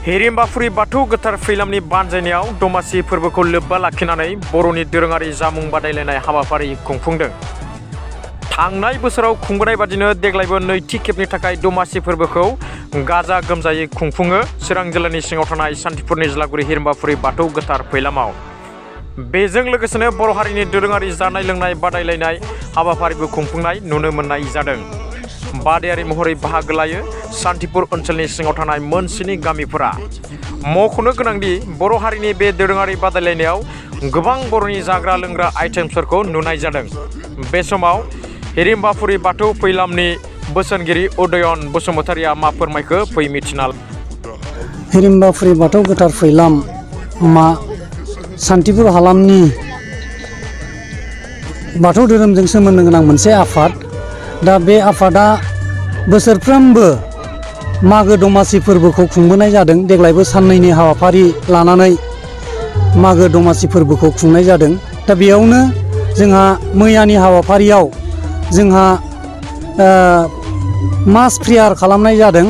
हिरिम्बाफुरि बाथौ गोथार फैलामनि बानजायनायाव दमासि फोरबोखौ लोब्बा लाखिनानै बर'नि दोरोङारि जामुं बादायलायनाय हाबाफारि खुंफुंदों। थांनाय बोसोराव खुंबोनाय बादिनो देग्लायबो नैथि खेबनि थाखाय दमासि फोरबोखौ गाजा गोमजायै खुंफुङो चिरां जिल्लानि सिङाव थानाय सान्थिपुर निज्लागुरि हिरिम्बाफुरि बाथौ गोथार फैलामाव। बेजों लोगोसेनो बर' हारिनि दोरोङारि जानाय लोंनाय बादायलायनाय हाबाफारिबो खुंफुंनाय नुनो मोननाय जादों। बादायारि महरै बाहागो लायो सान्थिपुर ओनसोलनि सिङाव थानाय मोनस्नि गामिफोरा। मख'नो गोनांदि बर' हारिनि बे दोरोङारि बादायलायनायाव गोबां बर'नि जाग्रा लोंग्रा आइटेमफोरखौ नुनाय जादों। बे समाव हिरिम्बाफुरि बाथौ फैलामनि बोसोनगिरि उदयन बसुमतारिया मा फोरमायखो फै मिथिना। हिरिम्बाफुरि बाथौ गोथार फैलाम मा सान्थिपुर हालामनि बाथौ धोरोमजों सोमोन्दो गोनां मोनसे आफाद। दा बे आफादा बोसोरफ्रोमबो मागो दमासि फोरबोखौ खुंबोनाय जादों। देग्लायबो साननैनि हाबाफारि लानानै मागो दमासि फोरबोखौ खुंनाय जादों। दा बेयावनो जोंहा मैयानि हाबाफारियाव जोंहा मास प्रेयार खालामनाय जादों।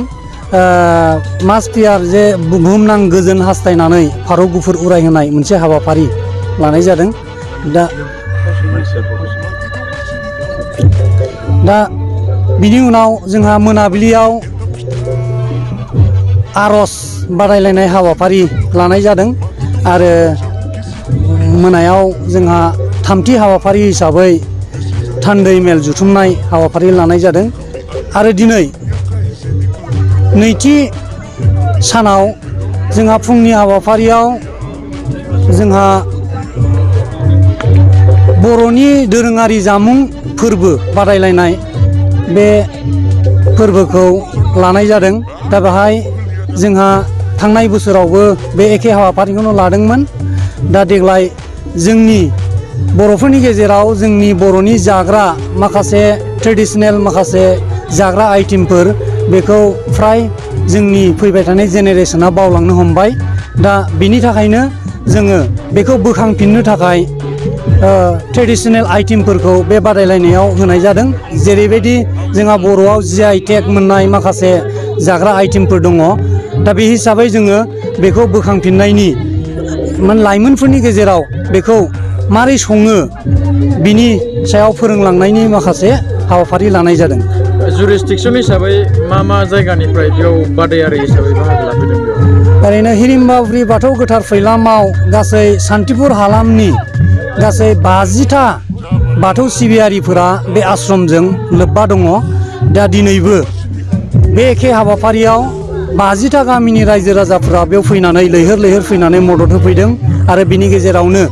मास प्रेयार जे बुहुमनां गोजोन हास्थायनानै फारौ गुफुर उरायहोनाय मोनसे हाबाफारि लानाय जादों। दा बिनि उनाव जोंहा मोनाबिलियाव आर'ज बादायलायनाय हाबाफारि लानाय जादों आरो मोनायाव जोंहा थामथि हाबाफारि हिसाबै थान्दै मेल जुथुमनाय हाबाफारि लानाय जादों। आरो दिनै नैथि सानाव जोंहा फुंनि हाबाफारियाव जोंहा बर'नि दोरोङारि जामुं फोरबो बादायलायनाय बे फोरबोखौ लानाय जादों। दा बेहाय जोंहा थांनाय बोसोरावबो बे एखे हाबाफारिखौनो लादोंमोन। दा देग्लाय जोंनि बर'फोरनि गेजेराव जोंनि बर'नि जाग्रा माखासे ट्रेडिशनेल माखासे जाग्रा आइटेमफोर बेखौ फ्राय जोंनि फैबाय थानाय जेनेरेशना बावलांनो हमबाय। दा बिनि थाखायनो जोङो बेखौ बोखांफिननो थाखाय ट्रेडिशनेल आइटेमफोरखौ बे बादायलायनायाव होनाय जादों। जेरैबायदि जोंहा बर'आव GI टेग मोननाय माखासे जाग्रा आइटेमफोर दङ। दा बे हिसाबै जोङो बेखौ बोखांफिननायनि लाइमोनफोरनि गेजेराव बेखौ मारै सङो बिनि सायाव फोरोंलांनायनि माखासे हाबाफारि लानाय जादों। जुरिसडिक्सन हिसाबै मा जायगानिफ्राय बेयाव बादायारि हिसाबै बाहागो लाफैदों? ओरैनो हिरिम्बाफुरि बाथौ गोथार फैलामाव गासै सान्थिपुर हालामनि गासै 50टा बाथौ सिबियारिफोरा बे आश्रमजों लोब्बा दङ। दा दिनैबो बे एखे हाबाफारियाव 50टा गामिनि रायजो राजाफोरा बेयाव फैनानै लैहोर लैहोर फैनानै मदद होफैदों। आरो बिनि गेजेरावनो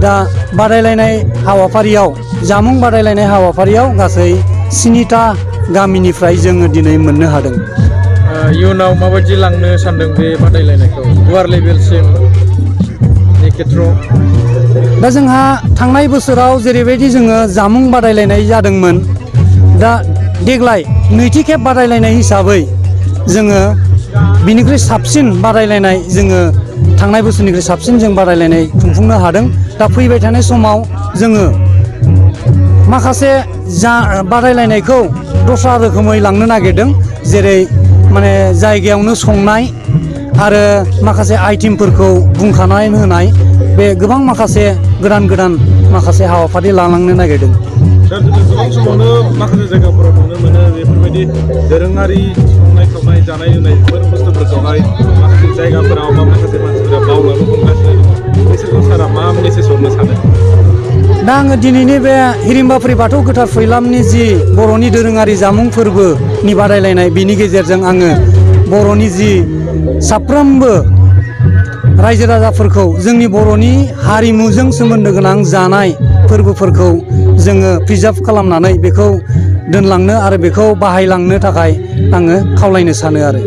दा बादायलायनाय हाबाफारियाव जामुं बादायलायनाय हाबाफारियाव गासै 7टा गामिनिफ्राय जोङो दिनै मोननो हादों। इयुनाव माबायदि लांनो सानदों बे बादायलायनायखौ गुवार लेभेलसिम खेथ्रआव? दा जोंहा थांनाय बोसोराव जेरैबायदि जोङो जामुं बादायलायनाय जादोंमोन। दा देग्लाय नैथि खेब बादायलायनाय हिसाबै जोङो बिनिख्रुइ साबसिन बादायलायनाय जोङो थांनाय बोसोरनिख्रुइ साबसिन जों बादायलायनाय खुंफुंनो हादों। दा फैबाय थानाय समाव जोङो माखासे बादायलायनायखौ दस्रा रोखोमै लांनो नागिरदों। जेरै जायगायावनो संनाय आरो माखासे आइटेमफोरखौ बुंखानानै होनाय बे गोबां माखासे गोदान माखासे हाबाफारि लालांनो नागिरदों। गोबां समावनो माखासे जायगाफोराव नुनो मोनो बेफोरबायदि दोरोङारि संनाय खावनाय जानाय लोंनाय बेफोर बुस्थुफोरखौहाय माखासे जायगाफोराव बा माखासे मानसिफोरा बावलांनो हमगासिनो दङ। बिसोरखौ सारा मा मेसेज हरनो सानो? दा आङो दिनैनि बे हिरिम्बाफुरि बाथौ गोथार फैलामनि जि बर'नि दोरोङारि जामुं फोरबोनि बादायलायनाय बिनि गेजेरजों आङो बर'नि जि साफ्रोमबो रायजो राजाफोरखौ जोंनि बर'नि हारिमुजों सोमोन्दो गोनां जानाय फोरबोफोरखौ जोङो प्रिजार्भ खालामनानै बेखौ दोनलांनो आरो बेखौ बाहायलांनो थाखाय आङो खावलायनो सानो आरो।